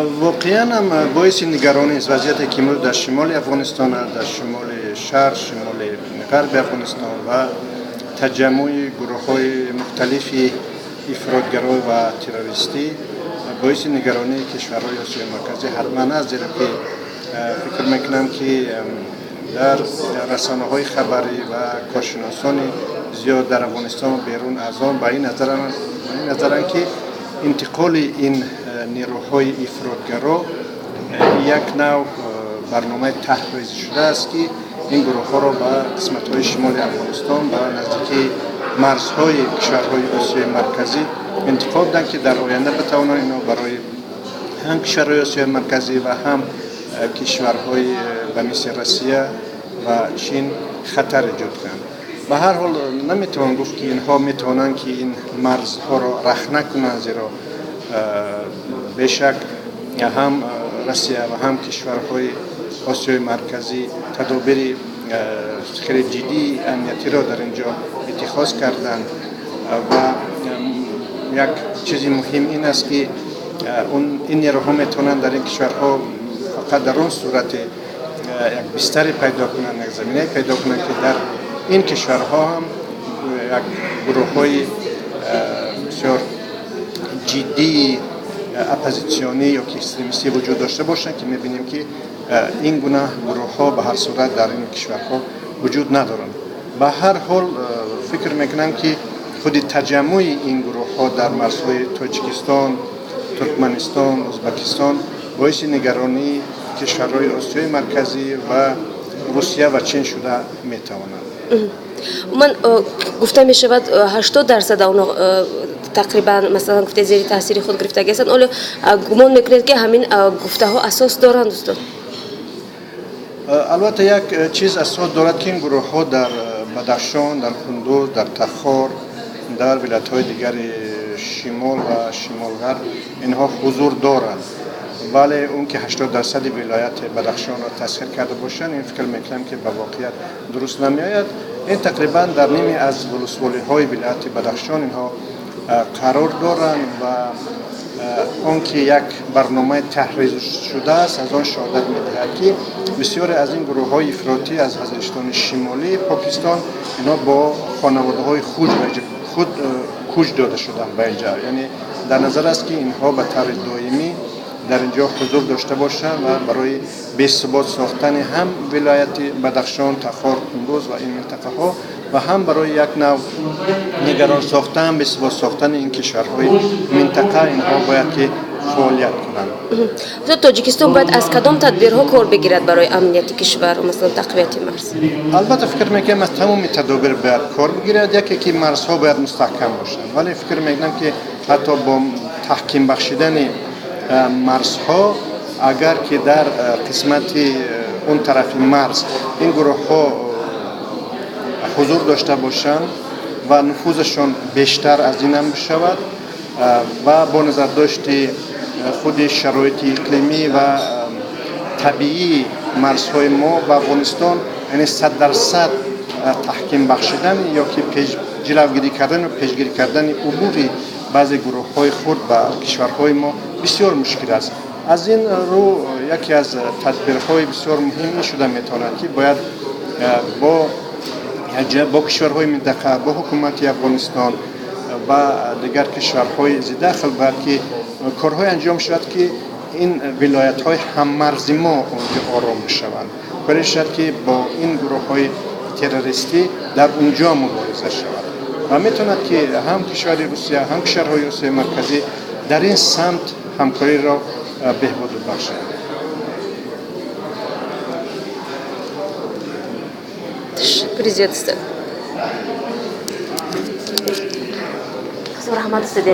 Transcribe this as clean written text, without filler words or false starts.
Воқеан ҳам боиси нигаронӣ аст вазъияте, ки имрӯз дар шимоли Афғонистон аст, дар шимоли шарқ, шимоли ғарби Афғонистон ва таҷаммуи гурӯҳҳои мухталифи ифротгаро ва террористӣ боиси нигаронии кишварҳои Осиёи Марказӣ ҳатман аст, зеро ки фикр мекунам, ки дар расонаҳои хабарӣ ва коршиносони зиёд дар Афғонистон ва берун аз он ба ин назаранд, ки интиқоли ин нерӯҳои ифротгаро як нав барномаи таҳризӣ шудааст, ки ин гурӯҳҳоро ба қисматҳои шимоли Афғонистон, ба наздикии марзҳои кишварҳои Осиёи Марказӣ интиқол доданд, ки дар оянда битавонанд инҳо барои ҳам кишварҳои Осиёи Марказӣ ва ҳам кишварҳои ба мисли Россия ва Чин хатар эҷод кунанд. Ба ҳар ҳол, наметавон гуфт, ки инҳо метавонанд, ки ин марзҳоро рахна кунанд, зеро бешак ҳам Россия ва ҳам кишварҳои Осиёи Марказӣ тадобири хеле ҷиддии амниятиро дар ин ҷо иттихоз карданд. Ва як чизи муҳим ин аст, ки ин нерӯҳо метавонанд дар ин кишварҳо фақат дар он сурате як бистаре пайдо кунанд, як заминае пайдо кунанд, ки дар ин кишварҳо ҳам як гурӯҳҳои бисёр ҷиддии оппозитсионӣ ё ки экстремистӣ вуҷуд дошта бошанд, ки мебинем, ки ин гуна гурӯҳҳо ба ҳар сурат дар ин кишварҳо вуҷуд надоранд. Ба ҳар ҳол, фикр мекунам, ки худи таҷаммуи ин гурӯҳҳо дар марзҳои Тоҷикистон, Туркманистон, Ӯзбекистон боиси нигаронии кишварҳои Осиёи Марказӣ ва Русия ва Чин шуда метавонад. Умуман, гуфта мешавад, 80% онҳо тақрибан, масалан, гуфте, зери таъсири худ гирифтагӣ ҳастанд. Оло гумон мекунед, ки ҳамин гуфтаҳо асос доранд, устод? Албатта, як чиз асос дорад, ки ин гурӯҳҳо дар Бадахшон, дар Кундуз, дар Тахор, дар вилоятҳои дигари шимол ва шимолғарб инҳо ҳузур доранд. Вале он ки 80% вилояти Бадахшонро тасхир карда бошанд, ин фикр мекунам, ки ба воқеият дуруст намеояд. Ин тақрибан дар ниме аз волусволиҳои вилояти Бадахшон инҳо қарор доранд ва он ки як барномаи таҳрир шудааст, аз он шаҳодат медиҳад, ки бисёре аз ин гурӯҳҳои ифротӣ аз Вазиристони Шимолии Покистон инҳо бо хонаводаҳои худ кӯч дода шуданд ба инҷа. Яъне дар назар аст, ки инҳо ба таври доимӣ дар инҷо ҳузур дошта бошанд ва барои бесубот сохтани ҳам вилояти Бадахшон, Тахор, Кундуз ва ин минтақаҳо ва ҳам барои як нав нигарон сохтан, бесубот сохтани ин кишварҳои минтақа инҳо бояд ки фаъолият кунанд. Устод, Тоҷикистон бояд аз кадом тадбирҳо кор бигирад барои амнияти кишвар, масалан, тақвияти марз? Албатта, фикр мекунам, аз тамоми тадобир бояд кор бигирад. Яке ки марзҳо бояд мустаҳкам бошанд, вале фикр мекунам, ки ҳатто бо таҳким бахшидани марзҳо, агар ки дар қисмати он тарафи марз ин гурӯҳҳо ҳузур дошта бошанд ва нуфузашон бештар аз ин ҳам бишавад ва бо назардошти худи шароити иқлимӣ ва табиии марзҳои мо ба Афғонистон, яъне 100% таҳким бахшидан ё ки ҷилавгирӣ кардан ва пешгирӣ кардани убури баъзе гурӯҳҳои хурд ба кишварҳои мо бисёр мушкил аст. Аз ин рӯ, яке аз тадбирҳои бисёр муҳим ин шуда метавонад, ки бояд бо кишварҳои минтақа, бо ҳукумати Афғонистон ва дигар кишварҳои зидахл бояд ки корҳое анҷом шавад, ки ин вилоятҳои ҳаммарзи мо онҷо ором бишаванд, коре шавад, ки бо ин гурӯҳҳои террористӣ дар унҷо мубориза шавад. Ва метавонад, ки ҳам кишвари Русия, ҳам кишварҳои Осиёи Марказӣ дар ин самт ҳамкориро беҳбуд бахшанд. Ташаккури зиёд, устод. Раҳмат, устоди.